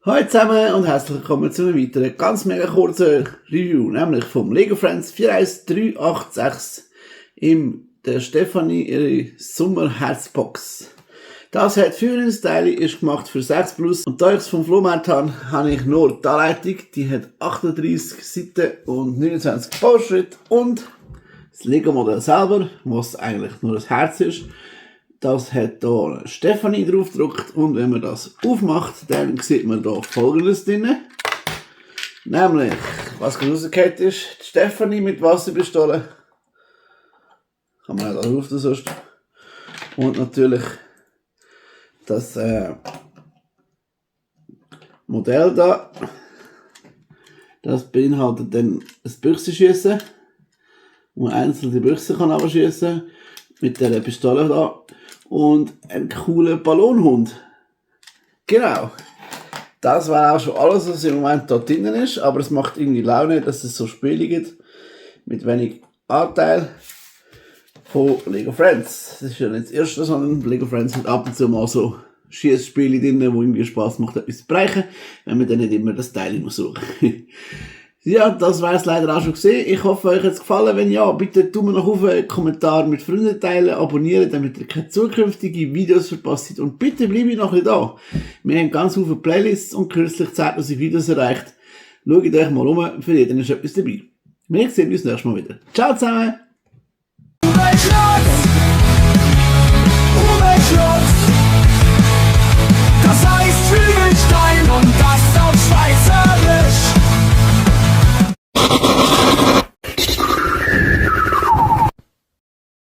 Hallo zusammen und herzlich willkommen zu einem weiteren ganz mega kurzen Review, nämlich vom Lego Friends 41386 im der Stefanie ihre Sommerherzbox. Das hat 4 Teile, ist gemacht für 6 Plus und da ich es vom Flohmarkt habe ich nur die Anleitung, die hat 38 Seiten und 29 Bauschritte und das Lego Modell selber, was eigentlich nur das Herz ist. Das hat hier Stefanie drauf gedruckt und wenn man das aufmacht, dann sieht man hier Folgendes drin. Nämlich, was rausgefallen ist, die Stefanie mit Wasserpistolen. Kann man auch drauf sonst. Und natürlich das Modell da. Das beinhaltet dann das Büchsenschiessen, wo man einzelne Büchsen kann abschiessen mit der Pistole da. Und ein cooler Ballonhund. Genau. Das war auch schon alles, was im Moment da drinnen ist. Aber es macht irgendwie Laune, dass es so Spiele gibt. Mit wenig Anteil von Lego Friends. Das ist ja nicht das erste, sondern Lego Friends hat ab und zu mal so Schießspiele drin, wo irgendwie Spaß macht, etwas zu brechen. Wenn man dann nicht immer das Teil muss suchen. Ja, das war es leider auch schon gesehen. Ich hoffe, euch hat es gefallen. Wenn ja, bitte Daumen nach oben, Kommentar mit Freunden teilen, abonnieren, damit ihr keine zukünftigen Videos verpasst. Und bitte bleibe noch ein da. Wir haben ganz viele Playlists und kürzlich 10.000 Videos erreicht. Schaut euch mal um, für jeden ist etwas dabei. Wir sehen uns nächstes Mal wieder. Ciao zusammen!